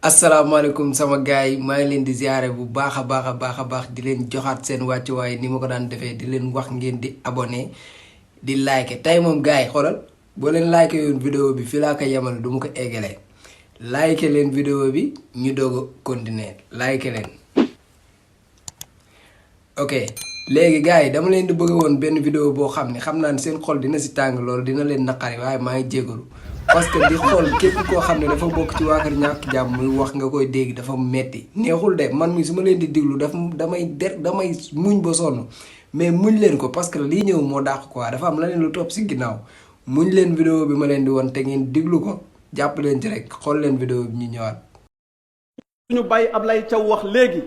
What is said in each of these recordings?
asalaamaaleykum sama gars yi maa ngi leen di ziare bu baax a baax a baax a baax di leen joxaat seen wàccuwaay ni ma ko daan defee di leen wax ngeen di abonné di like tey moom gars yi xoolal boo leen like yoon vidéo bi fii laa ko yemal du ma ko eggalee like leen vidéo bi ñu doog a continuer like leen. ok léegi gars yi dama leen di bëgg woon benn vidéo boo xam ne xam naa ne seen xol dina si tàng loolu dina leen naqari waaye maa ngi jégalu. parce que di xool képp koo xam ne dafa bokk ci waa kër ñàkk jàmm muy wax nga koy dégg dafa metti neexul de man mi su ma leen di diglu damay muñ ba sonn mais muñ leen ko parce que lii ñëw moo dàq quoi dafa am leneen lu topp si ginnaaw muñ leen vidéo bi ma leen di won te ngeen diglu ko jàpp leen ci rek xool leen vidéo bi ñu ñëwaat. suñu bàyyi Ablaye Thiaw wax léegi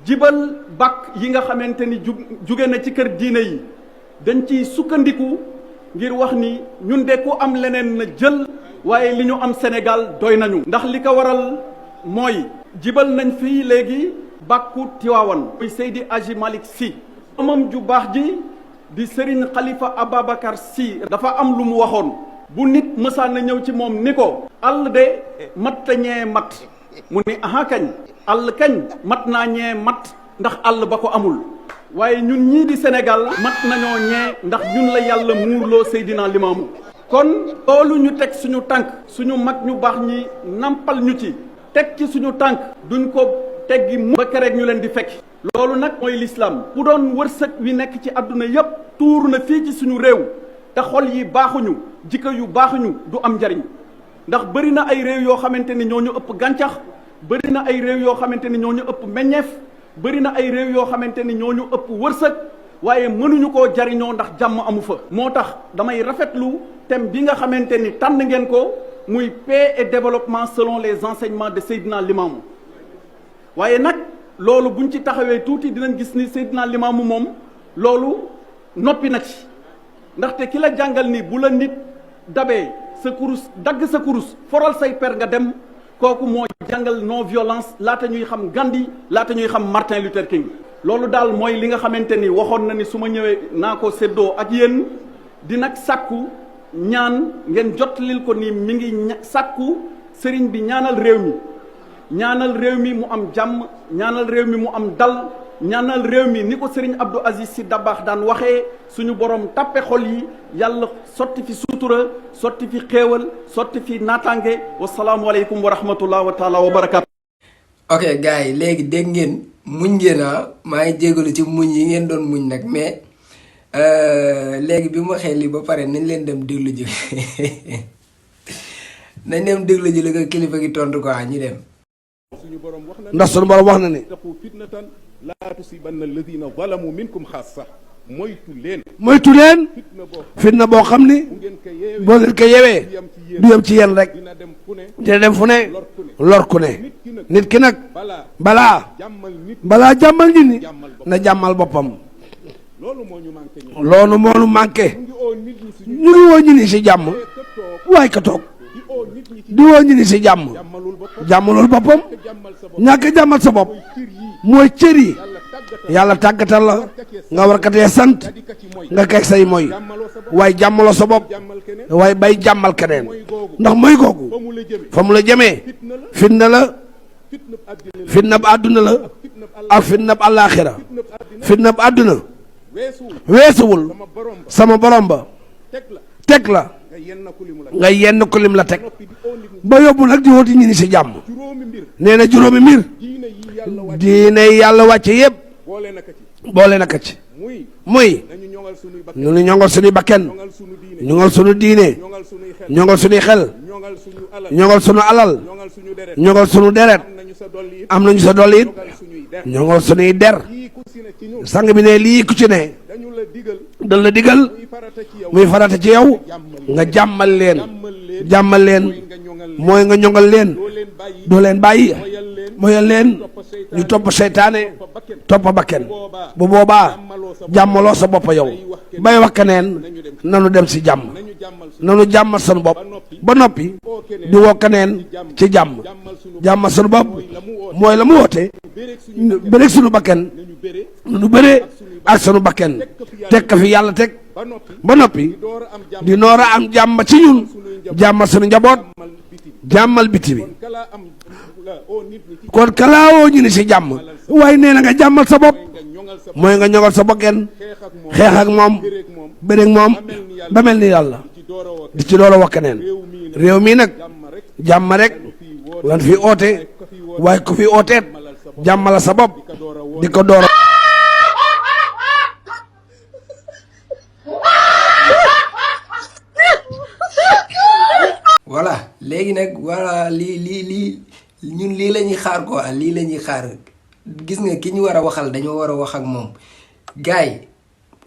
jibal bàkk yi nga xamante ni jóge na ci kër diine yi dañ ciy sukkandiku ngir wax ni ñun de ku am leneen na jël waaye li ñu am Sénégal doy nañu. ndax li ko waral mooy jibal nañ fii léegi bàkku Tiwaawan muy Seydi Aji Malick Sy amam ju baax ji di Serigne Khalifa Ababacar Sy dafa am lu mu waxoon bu nit mësaan na ñëw ci moom ni ko àll de mat ñee mat mu ni aha kañ àll kañ mat naa ñee mat ndax àll ba ko amul waaye ñun ñii di Sénégal mat nañoo ñee ndax ñun la yàlla muurloo Seydina Limaamu kon loolu ñu teg suñu tànk suñu mag ñu baax ñi nampal ñu ci teg ci suñu tànk duñ ko teggi mu ba kereeg ñu leen di fekk loolu nag mooy lislaam bu doon wërsëg wi nekk ci àdduna yépp tuur na fii ci suñu réew te xol yi baaxuñu jikko yu baaxuñu du am njariñ ndax bëri na ay réew yoo xamante ni ñoo ñu ëpp gàncax bëri na ay réew yoo xamante ni ñoo ñu ëpp meññeef bëri na ay réew yoo xamante ni ñoo ñu ëpp wërsëg waaye mënuñu koo jariñoo ndax jàmm amu fa. moo tax damay rafetlu thème bi nga xamante ni tànn ngeen ko muy paix et développement selon les enseignements de Seydina Limamou waaye nag loolu buñ ci taxawee tuuti dinañ gis ni Seydina Limamou moom loolu noppi na ci ndaxte ki la jàngal ni bu la nit dabee sa kurus dagg sa kurus foral say per nga dem kooku moo jàngal non violence laata ñuy xam Gandhi laata ñuy xam Martin Luther King loolu daal mooy li nga xamante ni waxoon na ni su ma ñëwee naa ko séddoo ak yéen di nag sàkku ñaan ngeen jotlil ko ni mi ngi sàkku sëriñ bi ñaanal réew mi mu am jàmm ñaanal réew mi mu am dal ñaanal réew mi ni ko sëriñ Abdou Aziz Sy Dabakh daan waxee suñu borom tàppe xol yi yàlla sotti fi suutura sotti fi xéewal sotti fi naataange wasalaamualeykum wa rahmatullah wa taala wa barakaatu. ok gars yi léegi dégg ngeen muñ ngeen maa ngi jégalu ci muñ yi ngeen doon muñ nag mais léegi bi mu waxee lii ba pare nañ leen dem déglu ji nañ dem déglu ji li ko kilifa gi tontu quoi ñu dem. ndax suñu borom wax na ne laa tusibanna alladina zalamu minkum xaassa moytu leen fitna boo xam ni boo leen ko yewee du yem ci yéen rek dina dem fu ne lor ku ne nit ki nag balaa jàmmal nit ñi na jàmmal boppam loolu moo ñu manqué ñu ngi woo ñu ni si jàmm waaye ka toog di woo ñu ni si jàmm jàmmalul boppam ñàkk jàmmal sa bopp mooy cër yi yàlla tàggatal la nga war katee sant nga kay say mooy waaye jàmmaloo sa bopp waaye bay jàmmal keneen ndax mooy googu fa mu la jëmee fitna la fitna bu àdduna la ak fitna bu àllaaxira fitna bu àdduna weesuwul sama borom ba teg la nga yenn ko lim la teg ba yóbbu nag di woti ñi ni si jàmm nee na juróomi mbir diine yàlla wàcce yëpp boole naka ci muy ñu ni ñongal suñuy bakken ñongal suñu diine ñongal suñuy xel ñongal suñu alal ñongal suñu deret am nañu sa dolli it ñongal suñuy der sang bi ne lii ku ci ne dañ la digal muy farata ci yow nga jàmmal leen mooy nga ñongal leen doo leen bàyyi moyal leen ñu topp seytaane topp bakken bu boobaa jàmmaloo sa bopp yow bay wax keneen nanu dem si jàmm nanu jàmmal sunu bopp ba noppi di woo keneen ci jàmm jàmmal sunu bopp mooy la mu woote bëreeg sunu bakken nu bëree ak sunu bakken teg ka fi yàlla teg ba noppi di noor a am jàmm ci ñun jàmmal sunu njaboot jàmmal biti bi kon kalaawoo ñu ni si jàmm waaye nee na nga jàmmal sa bopp mooy nga ñogal sa bokken xeex ak moom bëreeg moom ba mel ni yàlla di ci door a wax keneen réew mii nag jàmm rek lan fi oote waaye ku fi ooteet jàmmala sa bopp di ko door a voilà léegi nag voilà lii ñun lii la ñuy xaar quoi lii la ñuy xaar gis nga ki ñu war a waxal dañoo war a wax ak moom gars yi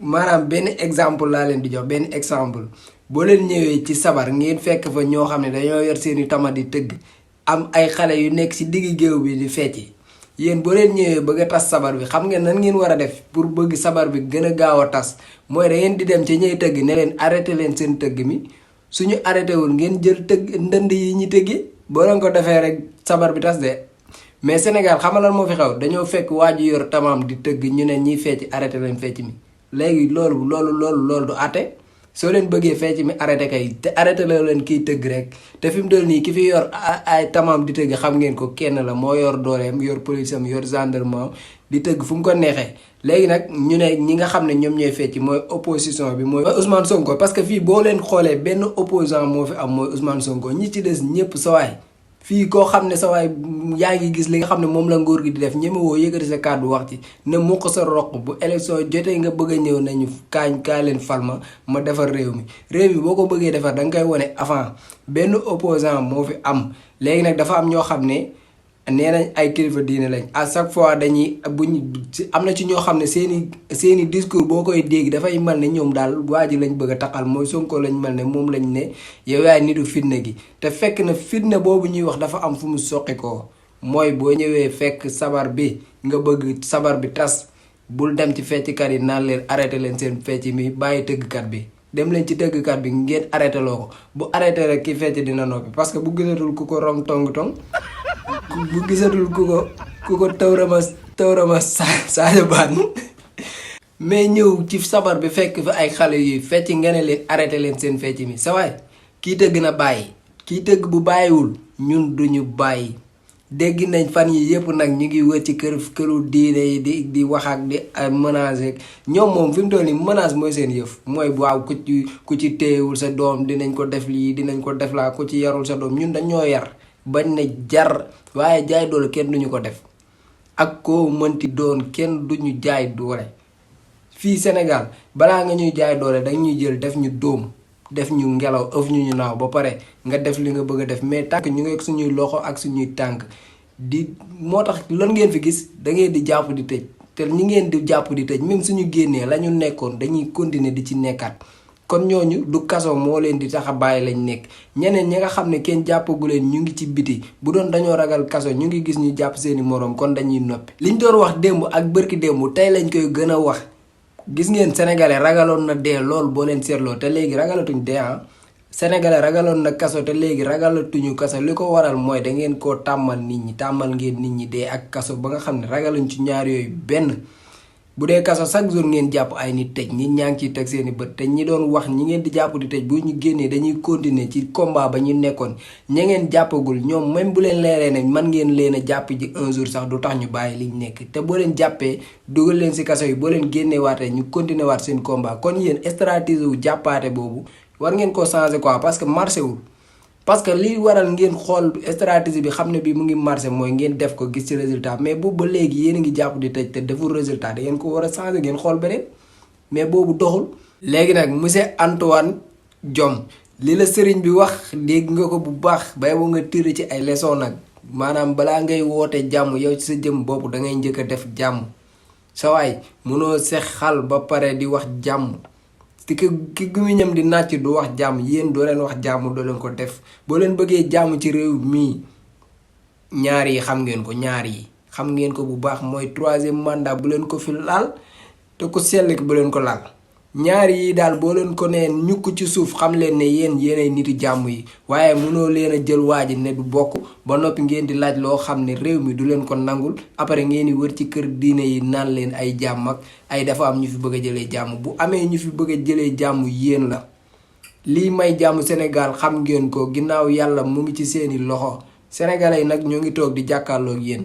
maanaam benn exemple laa leen di jox benn exemple boo leen ñëwee ci sabar ngeen fekk fa ñoo xam ne dañoo yor seeni tama di tëgg am ay xale yu nekk ci digg géew bi di fecci yéen boo leen ñëwee bëgg a tas sabar bi xam ngeen nan ngeen war a def pour bëgg sabar bi gën a gaaw a tas mooy da ngeen di dem ci ñuy tëgg ne leen arrêté leen seen tëgg mi suñu arrêté wul ngeen jël tëgg ndënd yi ñu tëggi boo leen ko defee rek sabar bi tas de mais Sénégal xamalal moo fi xew dañoo fekk waa ji yor tamaam di tëgg ñu ne ñiy fecc arrêté leen fecc mi léegi loolu du àtte soo leen bëggee fecc mi arrêté kay te arrêté la leen kiy tëgg rek te fi mu toll nii ki fi yor ay tamaam di tëgg xam ngeen ko kenn la moo yor dooleem yor police am yor gendarme di tëgg fu mu ko neexee léegi nag ñu ne ñi nga xam ne ñoom ñooy fecc mooy opposition bi mooy Ousmane Sonko parce que fii boo leen xoolee benn opposant moo fi am mooy Ousmane Sonko ñi ci des ñëpp sawaay fii koo xam ne sawaay yaa ngi gis li nga xam ne moom la ngóor gi di def ñemewoo yëkkati sa kàddu wax ci ne mu ko sa roq bu élection jotee nga bëgg a ñëw nañu kaa leen fal ma defar réew mi boo ko bëggee defar da nga koy wane avant benn opposant moo fi am léegi nag dafa am ñoo xam ne nee nañ ay kilifa diine lañ à chaque fois dañuy am na ci ñoo xam ne seeni discours boo koy dégg dafay mel ne ñoom daal waa ji lañ bëgg a taqal mooy Sonko lañ mel ne moom lañ ne yow yaay nitu fitna gi te fekk na fitna boobu ñuy wax dafa am fu mu soqi ko mooy boo ñëwee fekk sabar bi nga bëgg sabar bi tas bul dem ci fecckat yi naan leen arrêté leen seen fecc mi bàyyi tëggkat bi dem leen ci tëggkat bi ngeen arrêté loo ko bu arrêté rek ki fecc dina noppi parce que bu gisatul ku ko rom tong bu gisatul ku ko tawrama Sadio Bane mais ñëw ci sabar bi fekk fi ay xale yuy fecc nga ne leen arrêté leen seen fecc mi sa waay kii tëgg na bàyyi kii tëgg bu bàyyiwul ñun duñu bàyyi dégg nañ fan yi yëpp nag ñu ngi wër ci këru diine yi di wax ak di menacer ñoom moom fi mu toll nii menace mooy seen yëf mooy waaw ku ci téyewul sa doom dinañ ko def lii dinañ ko def laa ku ci yarul sa doom ñun dañoo yar bañ ne jar waaye jaay doole kenn duñu ko def ak koo mënti doon kenn duñu jaay doole fii Sénégal balaa nga ñuy jaay doole dañuy jël def ñu dóom def ñu ngelaw ëf ñu naaw ba pare nga def li nga bëgg a def mais tànk ñu ngi ak suñuy loxo ak suñuy tànk di moo tax lan ngeen fi gis da ngeen di jàpp di tëj te ñi ngeen di jàpp di tëj même suñu génnee la ñu nekkoon dañuy continuer di ci nekkaat kon ñooñu du kaso moo leen di tax a bàyyi lañ nekk ñeneen ñi nga xam ne kenn jàppagu leen ñu ngi ci biti bu doon dañoo ragal kaso ñu ngi gis ñu jàpp seeni moroom kon dañuy noppi liñ doon wax démb ak bërki démb tey lañ koy gën a wax gis ngeen sénégalais ragaloon na dee lool boo leen seetloo te léegi ragalatuñ dee sénégalais ragaloon na kaso te léegi ragalatuñu kaso li ko waral mooy da ngeen koo tàmmal nit ñi tàmmal ngeen nit ñi dee ak kaso ba nga xam ne ragaluñ ci ñaar yooyu benn bu dee kaso chaque jour ngeen jàpp ay nit tëj nit ñaa ngi ciy teg seeni bët te ñi doon wax ñi ngeen di jàpp di tëj bu ñu génnee dañuy continuer ci combat ba ñu nekkoon ña ngeen jàppagul ñoom même bu leen leeree ne man ngeen leen a jàpp ji un jour sax du tax ñu bàyyi liñ nekk te boo leen jàppee dugal leen si kaso yi boo leen génnee waatee ñu continuer waat seen combat kon yéen stratégie wu jàppaate boobu war ngeen ko changer quoi parce que marché wul parce que li waral ngeen xool stratégie bi xam ne bi mu ngi marché mooy ngeen def ko gis ci résultat mais boobu ba léegi yéen a ngi jàpp di tëj te deful résultat da ngeen ko war a changer ngeen xool beneen mais boobu doxul. léegi nag monsieur Antoine Diome li la sëriñ bi wax dégg nga ko bu baax bay boo nga tire ci ay leçon nag maanaam balaa ngay woote jàmm yow ci sa jëm bopp da ngay njëkk a def jàmm sa waay mënoo sex xal ba pare di wax jàmm. te ki gumiñam di nàcc du wax jàmm yéen doo leen wax jàmm doo leen ko def boo leen bëggee jàmm ci réew mii ñaar yi xam ngeen ko ñaar yi xam ngeen ko bu baax mooy 3e mandat bu leen ko fi laal te ku sell ki bu leen ko laal ñaar yi daal boo leen ko nee ñukk ci suuf xam leen ne yéenay niti jàmm yi waaye mënoo leen a jël waa ji ne du bokk ba noppi ngeen di laaj loo xam ne réew mi du leen ko nangul après ngeen di wër ci kër diine yi naan leen ay jàmm ak ay dafa am ñu fi bëgg a jëlee jàmm bu amee ñu fi bëgg a jëlee jàmm yéen la lii may jàmm Sénégal xam ngeen ko ginnaaw yàlla mu ngi ci seeni loxo sénégalais yi nag ñoo ngi toog di jàkkaarloo ak yéen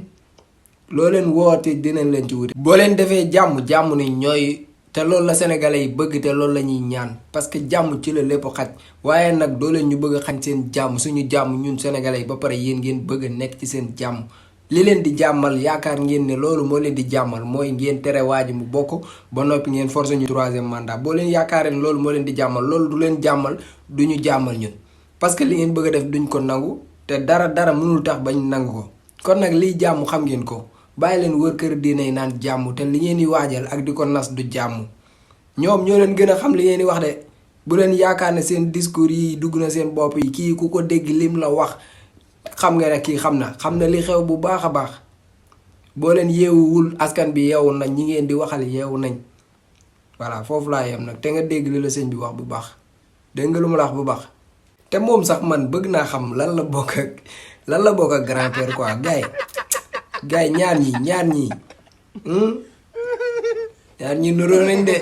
loo leen woote dinañ leen ci wuti. boo leen defee jàmm ni ñooy te loolu la sénégalais yi bëgg te loolu la ñuy ñaan parce que jàmm ci la lépp xaj waaye nag doo leen ñu bëgg a xañ seen jàmm suñu jàmm ñun sénégalais yi ba pare yéen ngeen bëgg a nekk ci seen jàmm. li leen di jàmmal yaakaar ngeen ne loolu moo leen di jàmmal mooy ngeen tere waa ji mu bokk ba noppi ngeen forcé ñu 3e mandat boo leen yaakaaree ne loolu moo leen di jàmmal loolu du leen jàmmal du ñu jàmmal ñun. parce que li ngeen bëgg a def duñ ko nangu te dara mënul tax bañ nangu ko kon nag liy jàmm xam ngeen ko. bàyyi leen wër kër diine yi naan jàmm te li ngeen di waajal ak di ko nas du jàmm ñoom ñoo leen gën a xam li ngeen di wax de bu leen yaakaar ne seen discours yi dugg na seen bopp yi kii ku ko dégg lim la wax xam nga ne kii xam na li xew bu baax a baax boo leen yeewuwul askan bi yeewu nañ ñi ngeen di waxal yeewu nañ voilà foofu laa yem nag te nga dégg li la sëñ bi wax bu baax dégg nga lu ma la wax bu baax te moom sax man bëgg naa xam lan la bokk ak grand-père quoi gars yi ñaar ñi nuroo nañ de